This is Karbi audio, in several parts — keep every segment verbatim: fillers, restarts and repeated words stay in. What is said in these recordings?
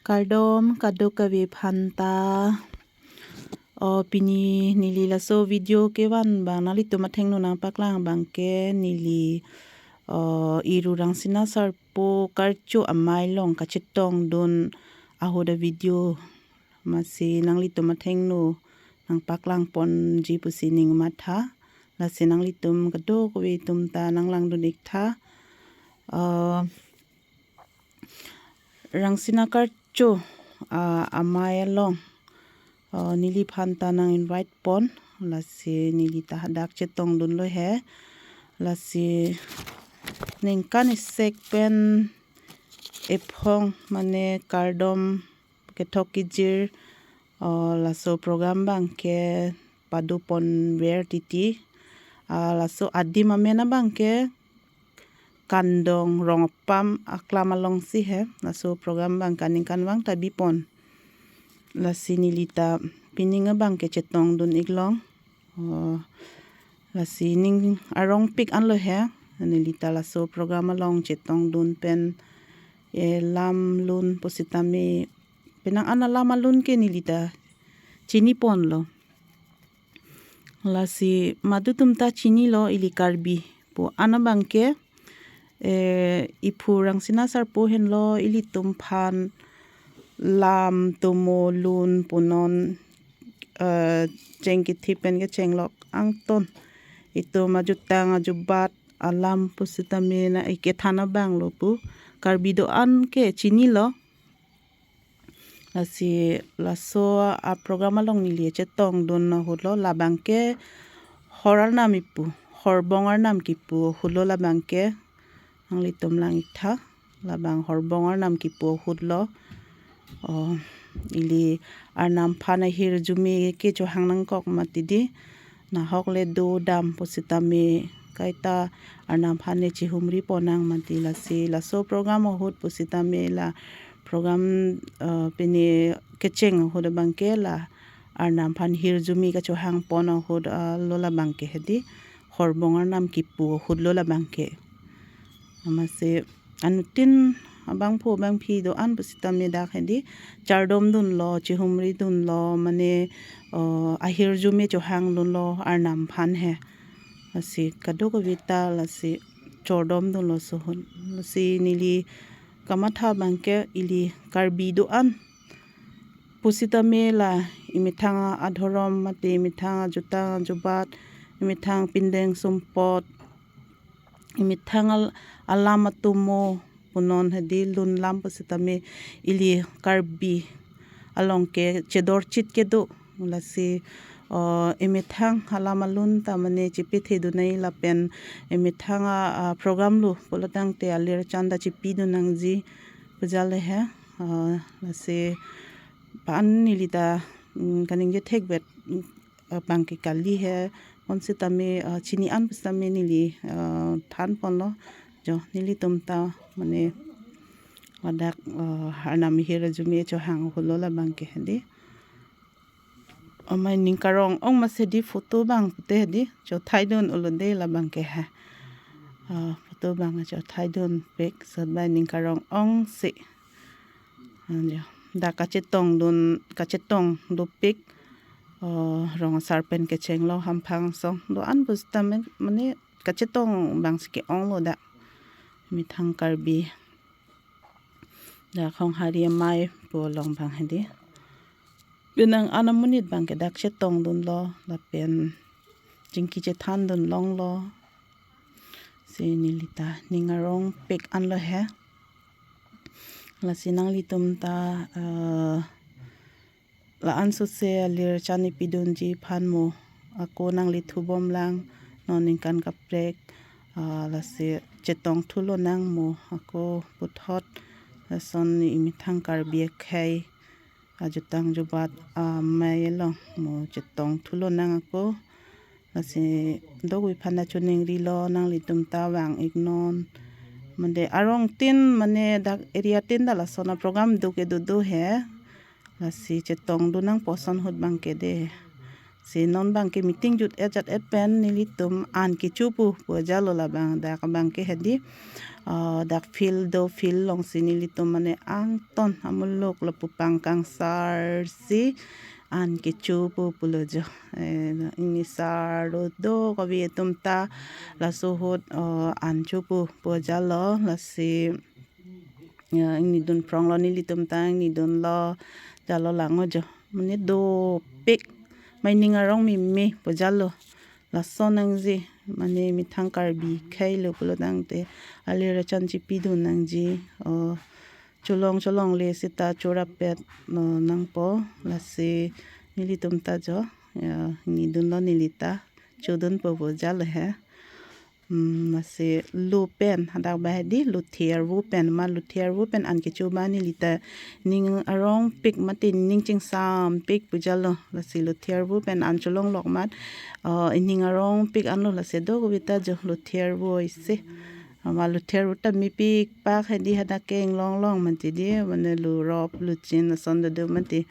Kardom kadokave aphanta. O, pini neli laso video kevan abang nanglitum athengno nangpaklang abangke neli, o, Iru Rangsina Sarpo Karcho Amei along kachetongdun ahut a-video. Amatsi nanglitum athengno nangpaklangponji pusi ning matha. Lasi nanglitum kadokave atumta nanglangdun-iktha. O, Rangsina Karcho, a, amei along, o, neliphan ta nang-invite pon, lasi neli ta hadak chetongdunlo he, lasi ningkan isek pen ephong mane kardom kethok kejir, o, laso program abangke padoponver titi, a, laso adim amen abangke Kandong Rongpam aklam alongsi he, laso program abang kaningkanvang ta bipon. Lasi neli ta pining abangke chetongdun-iklong. O, lasi ning arongpik anlo he, neli ta laso program along chetongdun pen, e, lam lun pusitame, penang an alam alun ke neli ta chiniponlo. Lasi madu atumta chinilo ili Karbi pu an abangke, e, iphu Rangsina Sarpo henlo ilitumphan lam tomo lun punon, e, cheng kethi pen kechenglok angton itum ajutang ajubat alam pusitame na ikethan abanglo pu Karbi do-an ke chinilo. Lasi laso a-program along neli chetongdun ahutlo, labangke hor arnam kipu, horbong arnam kipu ahutlo labangke, nanglitum lang-iktha, labang horbong arnam kipu ahutlo. O, ili arnamphan ahirjume kechohang nangkok mati di, nahok le do dam pusitame kaita arnamphan le chihumri ponnang mati, lasi laso program ahut pusitame la program, eh, pini kecheng ahut abangke la arnamphan hirjume kachohang pon ahut, eh, lo labangke hedi, horbong arnam kipu ahutlo labangke. Amatsi anuttin abangphu abangphi do-an pusitame dak hedi chardomdunlo, chihumridunlo, mane, eh, ahirjume chohangdunlo arnamphan he. Lasi kadokaveta lasi chardomdunlo laso ahut. Lasi neli kamatha abangke ili Karbi do-an pusitame la imethang adhorom mate imethang ajutang ajubat, imethang pindeng sumpot, imethang al-, alam atomo punon hedi lun lam pusitame ili Karbi along ke chedorchit kedo. Lasi, o, imethang alam alun ta mane chipethedun nangji lapen imethang a, a, program lo pulo tangte alir chan ta chipidun nangji pu jale he. O, lasi pa-an neli ta, mm, kaningje thekbet, mm, abangke kali he, konsitame, eh, chini an pusitame neli, eh, thanponlo. Jo, nelitum ta mane ladak, eh, arnam hirjume chohang ahutlo labangke hedi. Amei ning karong-ong amatsi di photo abang pute hedi, chothaidun ulode labangke he. Eh, photo abang chothaidunpik, sot bai ning karong-ongsi. Anjo, dak kachetongdun, kachetong dopik, eh, rong asar pen kechenglo hamphang asong do-an pusitame mane kachetong abangsi ke-onglo dak. Imethang Karbi. Dak Honghari Amei pu along abang hedi. Penang an amonit abangke dak chetongdunlo, lapen chingki chethandun longlo. Si neli ta ning arongpik anlo he. Lasi nanglitum ta, eh, la-an sose alir chan ipidunji aphan mo ako nanglithubomlang, non ningkan kaprek, ah, lasi chetongthu lonang mo ako puthot, lason imethang Karbi akhei ajutang ajubat amei along mo chetongthu lonang ako. Lasi dokave aphan ta choningrilo, nanglitum ta vang-iknon. Mane arongtin mane dak area tin ta lason a-program do kedo do he. Lasi chetongdun nangpo ason ahut abangke de. Si non abangke meeting jut-et jat-et pen nelitum an kecho pu pu ajatlo labang dak abangke hedi. ah, dak field do, field alongsi nelitum mane angton amuluk lapu pangkang sar si an kecho pu pulo jo. Eh, ingni sar do do kave atum ta laso ahut, ah, an cho pu pu jalo, lasi, ah, ingni dun phronglo nelitum ta, ingni dunlo jalo lang-o jo. Mane dopik, mai ning arong meme pu jalo. Lason nangji, mane methang Karbi khei lo pulo tangte, alir achan chipidun nangji, o, cholong cholongle seta chorapet, no, nangpo, lasi nelitum ta jo, ya, ingni dunlo neli ta, chodunpo pu jalo he. Hmm, lasi lo pen, hadak abang hedi, lo thervo pen, ma lo thervo pen an kecho abang neli ta ning arongpik mate ning chingsampik pu jalo, lasi lo thervo pen an cholonglok amat, ah, ining arongpik anlo, lasi do kave ta jo lo thervo isi. Ama lo thervo ta mepik pak hedi, hadak ke inglong long mati di, mane lo rop lo chin ason dodo mati.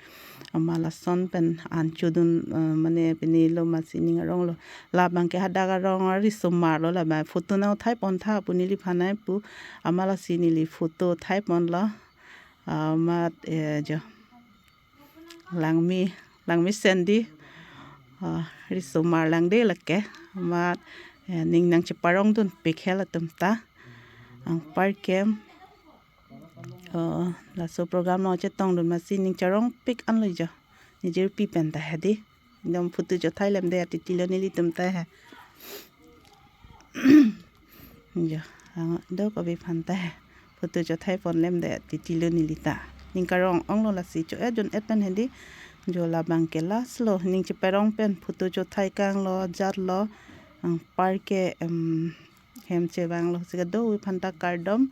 Ama lason pen an chodun, eh, mane pini lo masi ning arong lo. Labang ke hadak arong ari somar lo, labang photo nang thai pon tha pu neliphan ai pu. Ama lasi neli photo thai ponlo. Amat, eh, jo. Langme, langmesen di. Ah, risomar lang de lake. Amat, eh, ning nangcheparong dunpik hel atum ta. Anparke, oh, laso program lo chetongdun masi ning charongpik anlo jo. Nijirpi pen ta hedi. Ekdom photo chothai lemde atiti lo nelitum ta he. Jo, ang do kave aphan ta he. Photo chothai pon lemde atiti lo neli ta. Ning karong onglo, lasi cho-et jun-et pen hedi. Jo, labang ke last lo, ning cheparong pen photo chothai kanglo, jatlo. Anparke, em, hem chevanglo, si kedo aphan ta kardom.